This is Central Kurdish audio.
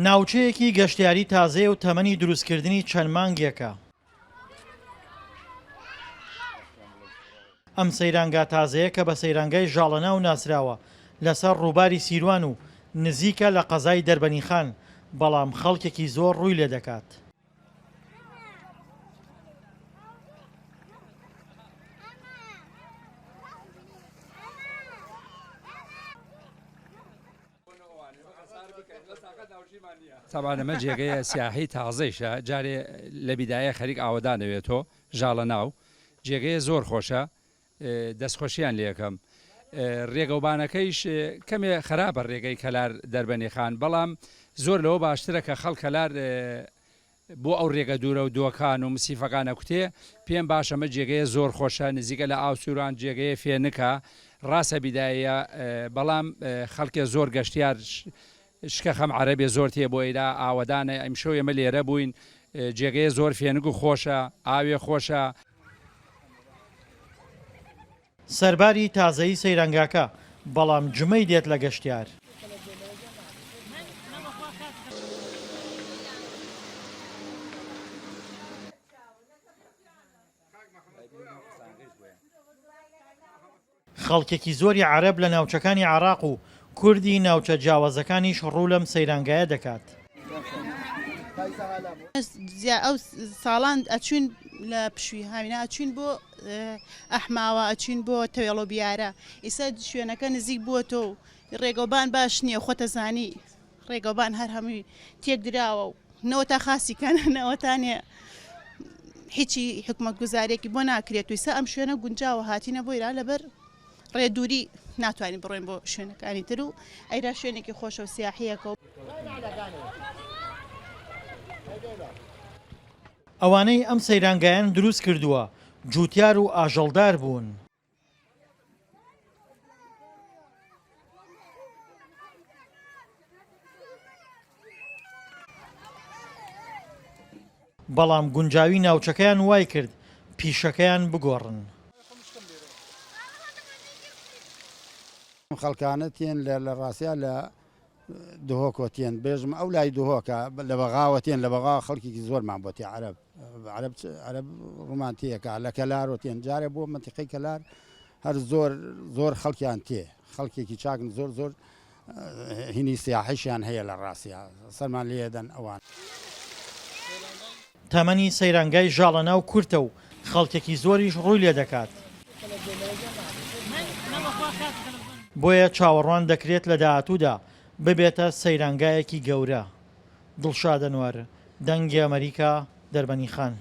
ناوچەیەکی گەشتیاری تازەیە و تەمەنی دروستکردنی چەند مانگێکە. ئەم سەیرانگا تازەیە کە بە سەیرانگای ژاڵەناو ناسراوە، لەسەر ڕووباری سیروان و نزیکە لە قەزای دەربەنیخان، بەڵام خەڵکێکی زۆر ڕووی لێدەکات. تەبعەن ئەمە جێگەیە سیاحی تازەیشە جارێ لە بیدایە خەریک ئاوەدانەوێتۆ ژاڵەناو جێگەیە زۆر خۆشە دەستخۆشیان لێکەم ڕێگەوبانەکەیش کەمێ خراپە ڕێگەی کەلار دەربەنیخان بەڵام زۆر لەوە باشترە کە خەڵک کەلار بۆ ئەو رێگە دوورە و دۆکان و مسیفەکان ئەکوتێ پێم باشە ئەمە جێگەیە زۆر خۆشە نزیکە لە ئاوسوران جێگەیە فێنکە ڕاستە بیدایە بەڵام خەڵکێ زۆر گەشتیار شکە خەم عەرەبێ زۆر تێ بۆ ئیرا ئاوەدانە ئیمشەو ئێمە لێرە بووین جێگەیە زۆر فێنک و خۆشە ئاوێ خۆشە. سەرباری تازەیی سەیرانگاکە، بەڵام جمەی دێت لە گەشتیار. خەڵکێکی زۆری عەرەب لە ناوچەکانی عێراق و کوردی ناوچە جیاوازەکانیش ڕوو لەم سەیرانگایە دەکات. ئەو ساڵان ئەچوین لە پشوی هاوینا ئەچوین بۆ ئەحماوە ئەچوین بۆ تەوێڵۆ بیارە ئیسە شوێنەکە نزیک بووەتەوە و ڕێگەوبان باش نییە خۆتەزانی ڕێگەوبان هەر هەمووی تێک دراوە و نەوەتا خاسی کەن نەوەتانێ هیچی حکومەت گوزارێکی بۆ ناکرێت و ئیسە ئەم شوێنە گونجاوە هاتینە بۆیرا لەبەر ڕێ دووری ناتوانین بڕۆین بۆ شوێنەکانی تر و ئەیرا شوێنێکی خۆشە و سیاحیەکە و. ئەوانەی ئەم سەیرانگایەن دروست کردووە جووتیار و ئاژەڵدار بوون. بەڵام گونجاوی ناوچەکەیان وایکرد پیشەکەیان بگۆڕن. ئەم خەڵکانە تێن لە لە ڕاستیا لە دهۆکۆ تێن بێژم ئەو لای دهۆکە لە بەغاوە تێن لە بەغا خەڵکێکی زۆرمان بۆ تێ عەرەب عەرەب عەرەب ڕوومان تێکا لە کەلارۆ تێن جارێ بۆ مەنتیقەی کەلار هەر زۆر زۆر خەڵکیان تێ خەڵکێکی چاکن زۆر زۆر هینی سیاحیشیان هەیە لە ڕاستیا سەرمان لێدەن ئەوان. تەمەنی سەیرانگای ژاڵەناو کورتە و خەڵکێکی زۆریش ڕووی لێدەکات. بۆیە چاوەڕوان دەکرێت لە داهاتوودا ببێتە سەیرانگایەکی گەورە. دڵشاد ئەنوەر، دەنگی ئەمەریکا، دەربەنیخان.